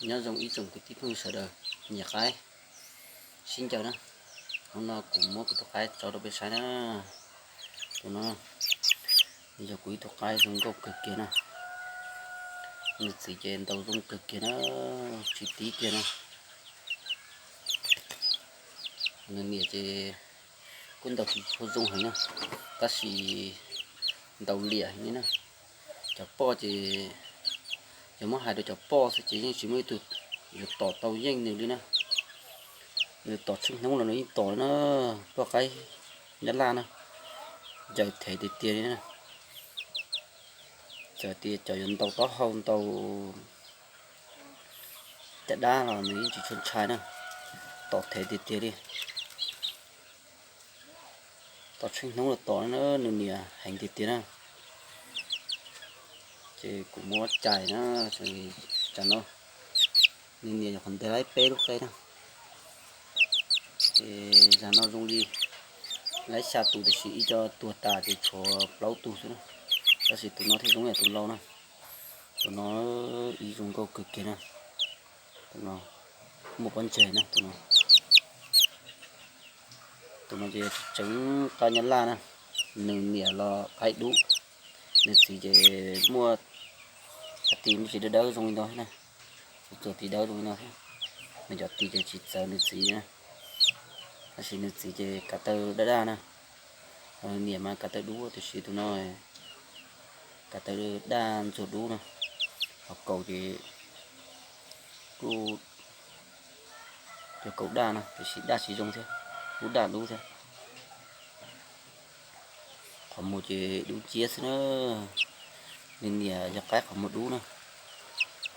Nyob zoo ib tsoom kwv tij phooj ywg sawv daws, nyiam qaib sib ncaws na. Hnub no kuv muab kuv tus qaib tso rau peb saib na. Tus no yog kuv ib tug qaib zoo nkauj kawg kiag na. Nws txiv ces ntaus zoo kawg kiag na, tsis tib kiag na. Nws niam ces kuj ntaus tsis tshua zoo heev na, tab sis ntaus liam heev li na. Cov poj ces, yog muab hais rau cov poj xwb ces yeej tsis muaj ib tug yuav tom tau yeej nws li na. Nws tom tsheej hnub los nws yeej tom li na, poj qaib nyab laj na, ncaws them tiag tiag li na. Txawm tias cov yuav ntaus taub hau ntaus caj dab los nws yeej tsis tshua ntshai na, tom them tiag tiag li. Tom tsheej hnub los tom na, nws niam heev tiag tiag na. Ces kuv muab cais na, tsam no nws niam nyuam qhuav ntes laib peb lub qe na. Ces zag no zoo li laib xya tus tiam sis ib co tuag tas ces tshuav plaub tug xwb na, tab sis tus no thiaj zoo yam tus laus na. Tus no ib zoo nkauj kawg kiag na. Tus no muaj pob ntseg na, tus no. Tus no ces tseem qaib nyab laj na, nws niam los qaib dub, nws txiv ces muaj cov tis muaj tsis dawb dawb zoo li ntawd na, txuas tis dawb zoo li no thiab. Nws cov tis ces tsis txawv nws txiv na, tab sis nws txiv ces kav taw daj daj na, ho nws niam mas kav taw dub tiam sis tus no kav taw daj ntxuag dub na, ho kaus ces kuj cov kaus daj na tiam sis daj tsis zoo thiab, kuj daj dub thiab. Qhov muag ces dub nciab xwb na. Nws niam yog qaib qhov muag dub na,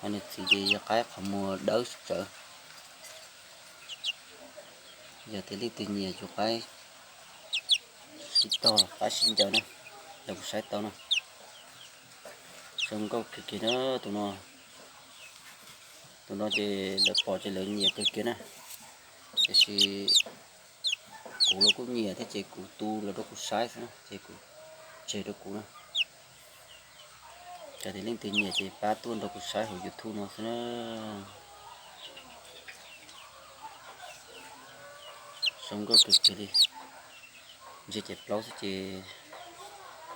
ho nws txiv ces yog qaib qhov muag dawb tsawv. Yog tias leej twg nyiam yus qaib sib tog qaib sib ncaws na, los kuv saib tau na. Zoo nkauj kawg kiag na tus no. Tus no ces lawv pom ces lawv nyiam kawg kiag na. Tiam sis kuv los kuj nyiam thiab ces kuv tu los rau kuv saib xwb na, ces kuv tseg rau kuv na. Yog tias leej twg nyiam ces pab tuaj nrog kuv saib hauv YouTube no xwb na. Zoo nkauj kawg kiag li. Ntshe cov plaub xwb ces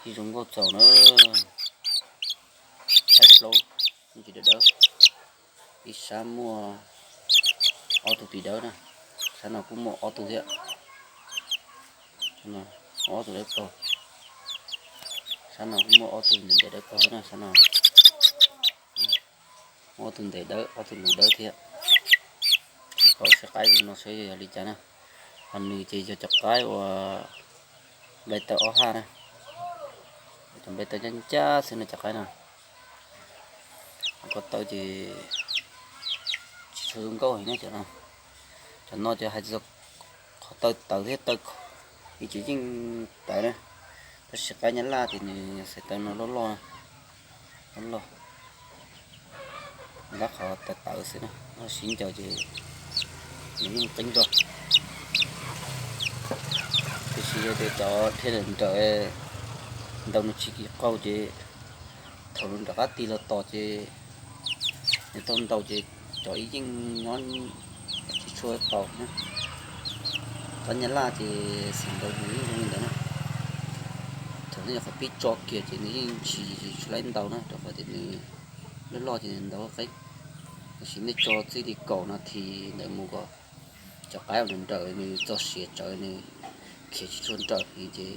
yeej zoo nkauj txaus na. Qaib plaub yeej tsis dawb dawb. Ib sab muaj ob tug tis dawb na, sab no kuj muaj ob tug thiab. Ob tug dawb paug, sab no kuj muaj ob tug ntev ntev dawb paug thiab na, sab no muaj ob tug ntev dawb ob tug lus dawb thiab. Tsis paub seb qaib zoo no seb yog li cas na. Ho nws ces yog cov qaib uas nplai taw ob haj na, cov nplai taw ncaj ncaj xwb no cov qaib no. Ko taw ces tsis tshua zoo nkauj heev na cov no. Cov no ces hais tias qhov taw tawv thiab taw ib ces yeej tawv na, tab sis qaib nyab laj ces nws xaiv taw no loj loj, loj loj, ntab qhov taw tawv xwb na, ho sib ncaws ces nws yeej qeeb zog. Tiam sis yog tias cov dhia nrawm nrawm, ntaus nws tsis kim qaug ces thaum nws nram qab tig los tos ces nws tau ntaus ces cov ib yeej nyob tsis tshua tos na. Qaib nyab laj ces xeem ntaus nws yeej zoo li ntawd na. Thaum nej nyuam qhuav pib tso kiag ces nws yeej tsis tshua laib ntaus na, rau qhov tias nws loj loj ces nws ntaus qeeb. Tiam sis nej tso txij li kaum nas this ntawd mus kom cov qaib uas nws nrawm nws txog siav tsawv nws khiav tsis tshua nrawm heev ces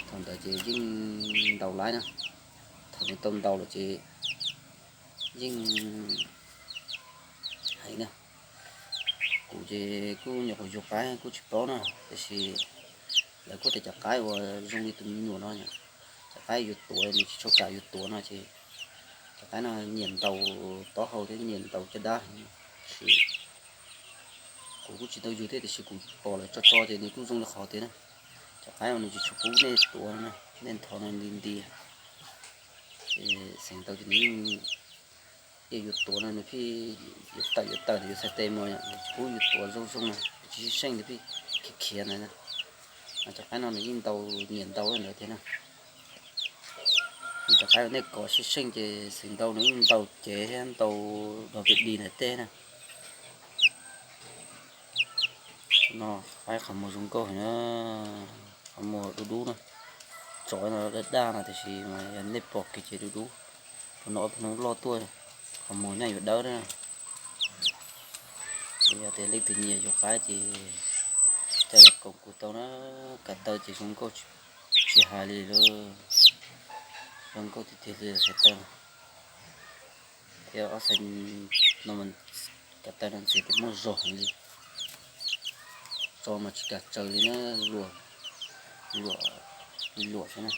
thaum ntawd ces yeej ntaus laib na. Thaum nws tau ntaus lawm ces yeej heev na. Kuv ces kuj nyuam qhuav yug qaib kuj tsis paub na, tiam sis lawv kuj tias cov qaib uas zoo li tus me nyuam no, cov qaib yuav tuav nws tsis tshua kam yuav tuav no ces cov qaib no nyiam ntaus taub hau thiab nyiam ntaus caj dab heev. Tiam sis kuv kuj tsis tau yug thiab tiam sis kuv pom lawv tso tso ces nws kuj zoo li qhov tias na, cov qaib uas nws tsis tshua pub nej tuav no, nej nthos no nti nti ces xeem ntaus ces nws yeej, yuav tuav no nws pheej yuav tawm yuav tawm yuav txhais tes mus, tsis pub yus tuav zoo zoo na, tsis sib seej nws pheej khiav khiav ntawd na. Cov qaib no nws yeej ntaus nyiam ntaus ntawd tiag na. Cov qaib nej kov seej seej ces xeem ntau nws yeej ntau cev thiab ntau dog pes dis ntawm tej na. No qaib qhov muag zoo nkauj heev na, qhov muag dub dub na, tsov no daj daj no tiam sis mas yog nej pom kiag ces dub dub. Tus no ob peb hnub loj tuaj, qhov muag nyaj yuav dawb na. Yog tias leej twg nyiam yuav qaib ces caij los koom kuv tau na, kav taw ces zoo nkauj tsis hais li lawm, zoo nkauj tiag tiag li xaiv taw. Thiab ob xaiv no, kav taw no ntxiv tias muaj zog heev li, tso mas tsis kam tsaws li na, luam, luam, luam xwb na.